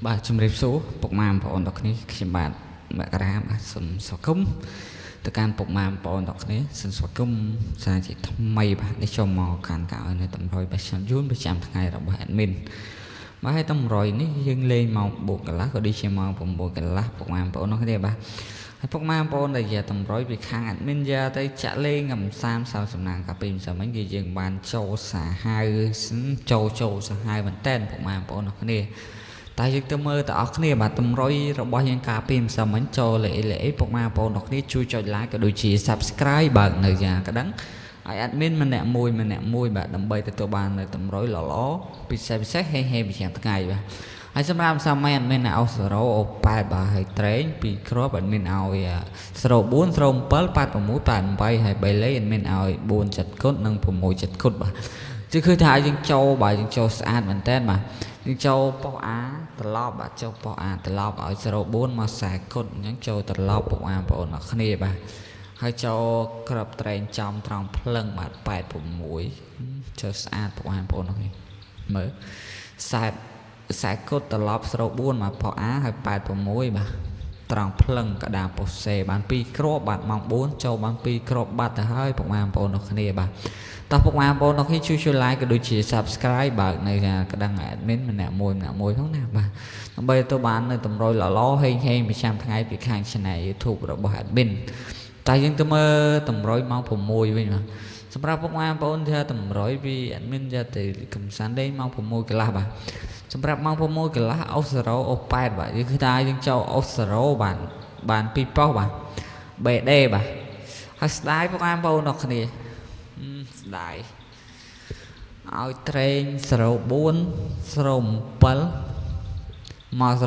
បាទជំរាបសួរពុកម៉ែបងប្អូនទាំងគ្នាខ្ញុំបាទមករាបាទសូមស្វាគមន៍ទៅកាន់ពុកម៉ែបងប្អូនទាំងគ្នាសូមស្វាគមន៍សារជាថ្មីបាទនេះចូលមកកាន់កៅនៅតម្រុយប្រចាំយូនប្រចាំថ្ងៃរបស់ admin បាទហើយតម្រុយនេះយើងលេងម៉ោង4កន្លះក៏ដូចជាម៉ោង9កន្លះពុកម៉ែបងប្អូនទាំងគ្នាបាទហើយពុកម៉ែបងប្អូនដែលជាតម្រុយពីខាង admin យកទៅចាក់លេងកំសាន្តសៅសំណាងកាពីម្សិលមិញគឺយើងបានចូលសាហាវចូលចូលសាហាវមែនតើពុកម៉ែបងប្អូនទាំងគ្នាតែយើងទៅមើលទាំងអស់គ្នាបាទតម្រុយរបស់យើងកាលពីម្សិលមិញចូលលេលេពុកម៉ែបងប្អូនទាំងគ្នាជួយចុច like ក៏ដូចជា Subscribe បើកនៅយ៉ាងក្តឹងឲ្យ admin ម្នាក់មួយម្នាក់មួយបាទដើម្បីទទួលបាននៅតម្រុយល្អៗពិសេសពិសេសហេហេប្រចាំថ្ងៃបាទហើយសម្រាប់សម័យ admin ឲ្យ0អូ8បាទហើយត្រេងពីគ្រាប់ admin ឲ្យ04 07 86 88ហើយ3លេខ admin ឲ្យ4 7គុតនិង6 7គុតបាទគឺឃើញថាយើងចូលបាទយើងចូលស្អាតមែនតើបាទយើងចូលប៉ុស A ត្រឡប់បាទចូលប៉ុស A ត្រឡប់ឲ្យ04មកខ្សែគុតអញ្ចឹងចូលត្រឡប់ពុកអាបងប្អូនអរគ្នាបាទហើយចូលក្របត្រែងចំត្រង់ភ្លឹងបាទ86ចូលស្អាតពុកអាបងប្អូនអរគ្នាមើលខ្សែខ្សែគុតត្រឡប់04មកប៉ុស A ហើយ86បាទត្រង់ភ្លឹងកដាប៉ុសេបាន2គ្រាប់បាទម៉ោង4ចូលបាន2គ្រាប់បាត់ទៅហើយពុកម៉ែបងប្អូនអរគ្នាបាទតោះពុកម៉ែបងប្អូនអរគ្នាជួយជួយ like ក៏ដូចជា Subscribe បើកនៅក្តឹង admin ម្នាក់មួយម្នាក់មួយផងណាបាទដើម្បីទទួលបាននៅតម្រុយល្អៗហេងហេងប្រចាំថ្ងៃពីខាង Channel YouTube របស់ admin តែយើងទៅមើលតម្រុយម៉ោង6វិញបាទសម្រាប់ពុកម៉ែបងប្អូនថាតម្រុយពី admin យកទៅកំសាន្តលេងម៉ោង6កន្លះបាទសម្រាប់ម៉ោង6កន្លះអូស0អូ8បាទយើងគឺថាយើងចូលអូស0បាទបាន2ប៉ុស្តិ៍បាទ BD បាទហើយស្ដាយពុកម៉ែបងប្អូនអរគ្នាស្ដាយឲ្យត្រេង04 07មក02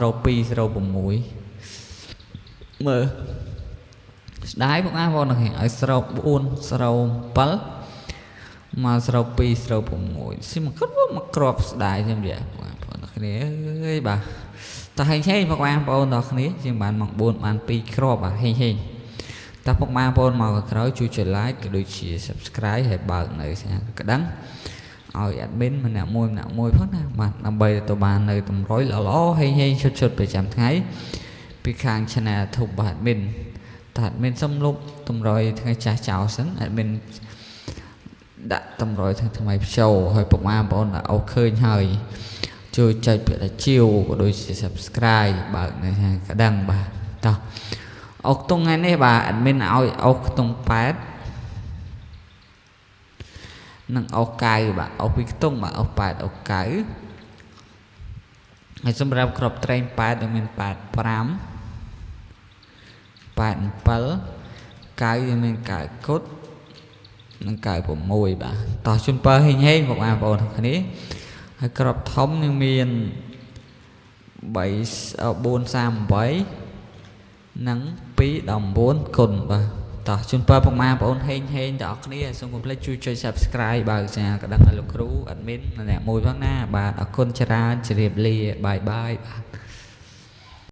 06មើលស្ដាយពុកម៉ែបងប្អូនឲ្យ04 07មក02 06ស៊ីមកគិតមកក្របស្ដាយខ្ញុំនិយាយបងប្អូនគ្នាអើយបាទតោះហេងហេងពុកម៉ែបងប្អូនដល់គ្នាជាងបានមក4បាន2គ្រាប់បាទហេងហេងតោះពុកម៉ែបងប្អូនមកក្រោយជួយចុច like ក៏ដូចជា Subscribe ហើយបើកនៅសញ្ញាក្តឹងឲ្យ admin ម្នាក់មួយម្នាក់មួយផងណាបាទដើម្បីទទួលបាននៅតម្រុយល្អៗហេងហេងឈុតឈុតប្រចាំថ្ងៃពីខាង Channel YouTube របស់ admin តើ admin សុំលុបតម្រុយថ្ងៃចាស់ចោលសិន admin ដាក់តម្រុយថ្ងៃថ្មីផ្ចូលហើយពុកម៉ែបងប្អូនអូឃើញហើយជួយចុចពាក្យថាជាវក៏ដូចជា Subscribe បើកនៅក្តឹងបាទតោះអុកតុងថ្ងៃនេះបាទ admin ឲ្យអុកខ្ទង់8និងអុក9បាទអុកពីខ្ទង់បាទអុក8អុក9ហើយសម្រាប់ក្របត្រែង8នឹងមាន85 87 9យើងមាន9គុតនិង96បាទតោះជូនពរហេងហេងបងប្អូនទាំងគ្នាហើយក្របធំនឹងមាន3 438និង219គុណបាទតោះជូនពរពុកម៉ែបងប្អូនហេងហេងទាំងអស់គ្នាសូមកុំភ្លេចជួយចុច Subscribe បើកសញ្ញាកណ្ដឹងឲ្យលោកគ្រូ admin ម្នាក់មួយផងណាបាទអរគុណច្រើនជម្រាបលា bye bye បាទ។